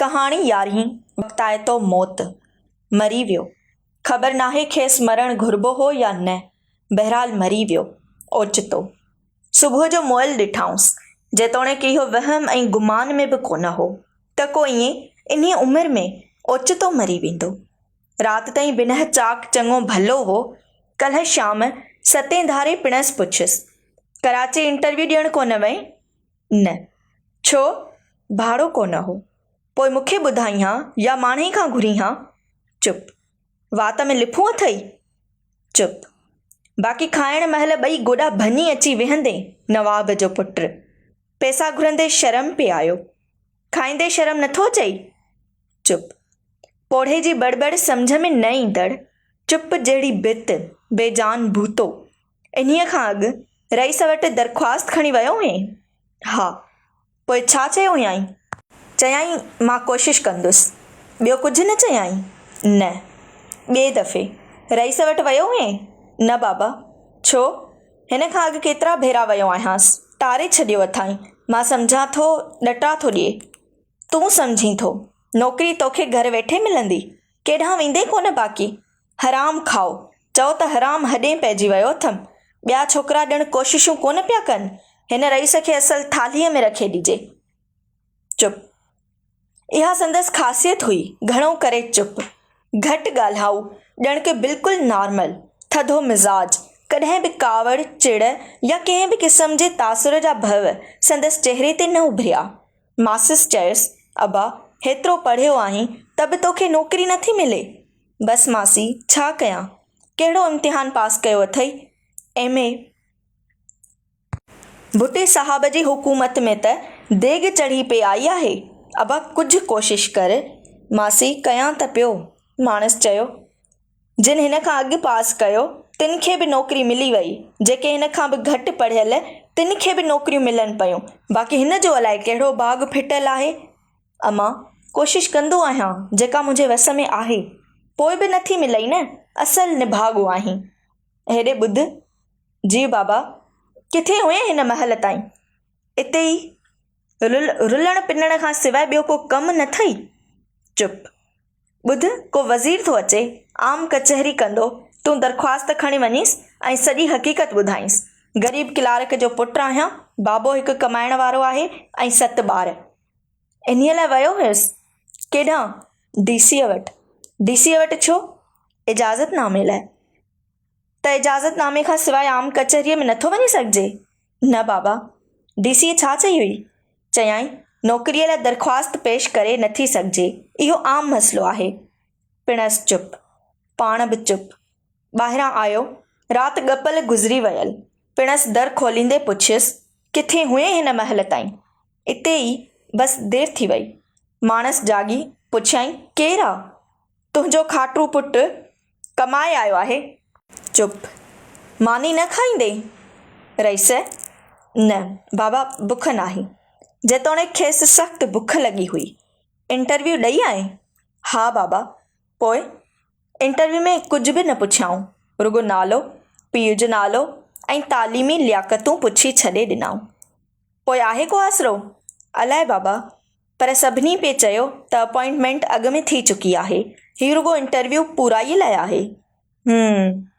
ڪهاڻي يارهين، وقتائتو موت. مري ويو. خبر ناهي کيس مرڻ گهربو هو يا نه، بهرحال مري ويو. اوچتو. صبح جو مئل ڏٺائونس. جيتوڻيڪ اهو وهم ۽ گمان ۾ به ڪونه هو ته ڪو ائين انهيء عمر ۾ اوچتو مري ويندو. رات تائين بنهه چاق چڱو ڀلو هو. ڪلهه شام ستين ڌاري پڻس پڇيس، ڪراچي انٽرويو ڏيڻ ڪونه وئين؟ نه. ڇو؟ ڀاڙو ڪونه هو. پوء مون کي ٻڌائين ها يا ماڻهي کان گهرين ها؟ چپ. وات ۾ لڦون اٿئي؟ چپ. باقي کائڻ مهل ٻئي گوڏا ڀڃي اچي ويهندين نواب جو پٽ. پئسا گهرندي شرم پئي آيو. کائيندي شرم نٿو اچئي؟ چپ. پوڙهي جي بڙبڙ سمجهه ۾ نه ايندڙ، چپ جهڙي ڀت، بي جان ڀوتو. انهيء کان اڳ رئيس وٽ درخواست کڻي ويو هئين؟ ها. پوء ڇا چيو هيائين؟ چيائين، مان ڪوشش ڪندس. ٻيو ڪجهه نه چيائين؟ نه. ٻئي دفعي رئيس وٽ ويو هئين؟ نه بابا. ڇو؟ هن کان اڳ ڪيترا ڀيرا ويو آهيانس. ٽاري ڇڏيو اٿائين. مان سمجهان ٿو ڏٽا ٿو ڏئي. تون سمجهين ٿو، نوڪري توکي گهر ويٺي ملندي؟ ڪيڏانهن ويندين ڪونه باقي. حرام کائو، چئو ته حرام هڏين پئجي ويو اٿم. ٻيا ڇوڪرا ڄڻ ڪوششون ڪونه پيا ڪن. هن رئيس کي اصل ٿالهيء ۾ رکي ڏجي. چپ. اها سندس خاصيت هئي، گهڻو ڪري چپ. گهٽ ڳالهائو، ڄڻ ڪه بلڪل نارمل، ٿڌو مزاج، ڪڏهن به ڪاوڙ، چڙ يا ڪنهن به قسم جي تاثر جا ڀؤ سندس چهري تي نه اڀريا. ماسس چيس، ابا، هيترو پڙهيو آهين ته به توکي نوڪري نٿي ملي؟ بس ماسي، ڇا ڪيان؟ ڪهڙو امتحان پاس ڪيو اٿئي؟ ايم. اي. ڀٽي صاحب جي حڪومت ۾ ته ديڳ چڙهي پئي آئي آهي. ابا، ڪجهه ڪوشش ڪر. ماسي، ڪيان ته پيو. ماڻس چيو. جن هن کان اڳ پاس ڪيو، تن کي به نوڪري ملي وئي، جيڪي هن کان به گهٽ پڙهيل، تن کي به نوڪريون ملن پيون، باقي هن جو الائي ڪهڙو ڀاڳ ڦٽل آهي. امان، ڪوشش ڪندو آهيان، جيڪا منهنجي وس ۾ آهي، پوء به نٿي ملئي نه، اصل نڀاڳو آهين. هيڏي ٻڌ. جي بابا، ڪٿي هئين هن مهل تائين؟ اتي ئي. رلڻ پنڻ کان سواء ٻيو ڪو ڪم نه ٿئي؟ چپ. ٻڌ، ڪو وزير ٿو اچي، عام ڪچهري ڪندو، تون درخواست کڻي وڃيس ۽ سڄي حقيقت ٻڌائينس. غريب ڪلارڪ جو پٽ آهيان، بابو هڪ ڪمائڻ وارو آهي ۽ ست ٻار. انهيء لاء ويو هيس. ڪيڏانهن؟ ڊي سيء وٽ. ڊي سيء وٽ ڇو؟ اجازت نامي لاء. ته اجازت نامي کان سواء عام ڪچهريء ۾ نٿو وڃي سگهجي؟ نه بابا. ڊي سيء ڇا چئي هئي؟ چيائين، نوڪريء لاء درخواست پيش ڪري نٿي سگهجي، اهو عام مسئلو آهي. پڻس چپ. پاڻ به چپ. ٻاهران آيو. رات ڳپل گذري ويل. پڻس در کوليندي پڇيس، ڪٿي هئين هن مهل تائين؟ اتي ئي، بس دير ٿي وئي. ماڻس جاڳي پڇيائين، ڪير آ؟ تنهنجو کاٽو پٽ ڪمائي آيو آهي. چپ. ماني نه کائيندين؟ رئيس، نه بابا بک ناهي. جيتوڻيڪ کيس سخت بک لڳي هئي. انٽرويو ڏئي آئين؟ ها بابا. پوء؟ انٽرويو ۾ ڪجهه به نه پڇيائون. رڳو نالو، پيء جو نالو ۽ تعليمي لياقتون پڇي ڇڏي ڏنائون. پوء آهي ڪو آسرو؟ الائي بابا. پر سڀني پئي چيو ته اپائنٽمينٽ اڳ ۾ ٿي چڪي آهي، هي رڳو انٽرويو پورائي لاء آهي. هم.